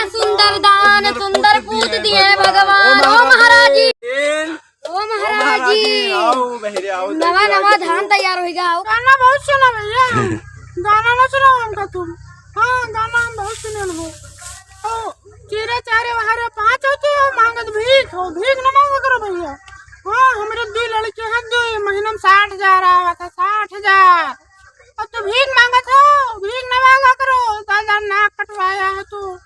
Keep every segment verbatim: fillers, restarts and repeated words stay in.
सुंदर दान, सुंदर पूत दिए भगवान। ओ महाराज जी। ओ महाराज जी। आओ बहिरे, आओ, नवा, नवा धान तैयार होइगा, आओ। गाना बहुत सुना भैया। गाना ना सुनाओ हमका तुम। हाँ, गाना हम बहुत सुने हो। ओ, चीरे चारे वहारे पाँच हो तो मांगत भीख हो, भीख ना मांगा करो भैया। हाँ, हमरे दुइ लड़के हैं, दुइ महीना में साठ हजार आवा था, साठ हजार। अब तो भीख मांगत हो, भीख ना मांगा करो, दादा नाक कटवाया है तू।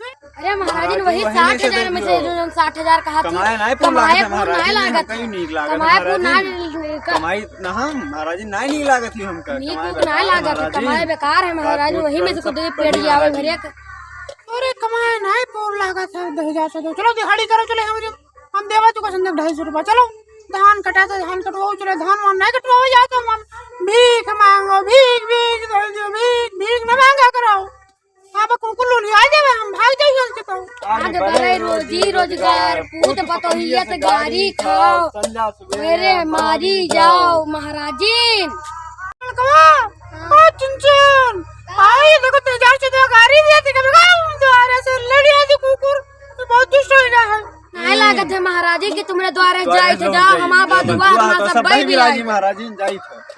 अरे महाराज जी, वही साठ हजार में से जो साठ हजार कहा तू, कमाए नाहीं पूर लागत है महाराज जी, हमका नीक लागत है महाराज जी। कमाए पूर नाहीं लागत है। कमाई ना हम महाराज जी, नाहीं नीक लागत है हमका। नीक नाहीं लागत है, कमाए बेकार है महाराज जी, वही में से कुछ पेट जावे भरिया। अरे कमाए नाहीं पूर लागत है, दस हजार से दो। चलो दिहाड़ी करो, चलो हम, हम देवा चुका संजय ढाई सौ रुपया। चलो धान कटा तो धान कटवाओ, चलो धान वान नाहीं कटवाओ, जाओ तो हम भीख मांगो, भीख, भीख, भीख, भीख ना मांगा करो। अब कुकुर लोग आ जावे, हम भाग जाई यहाँ से तो। आज बड़े रोजी रोजगार, पूत पतोहिया से गारी खाओ, संझा सवेरे मारी जाओ, महाराजिन। लड़कवा, ओ चुनचुन, आओ ये देखो, तेजाब से तो गारी दिया थी, कभी गाओ, द्वारा से लड़ी आती कुकुर, तो बहुत दुष्ट हो गया है। नाहीं लागत है महाराजी कि तुमरे द्वारे जाई थे, जाओ, हमारा बात हुआ, हमारा सब भाई भी आई। महाराजी जाई थे।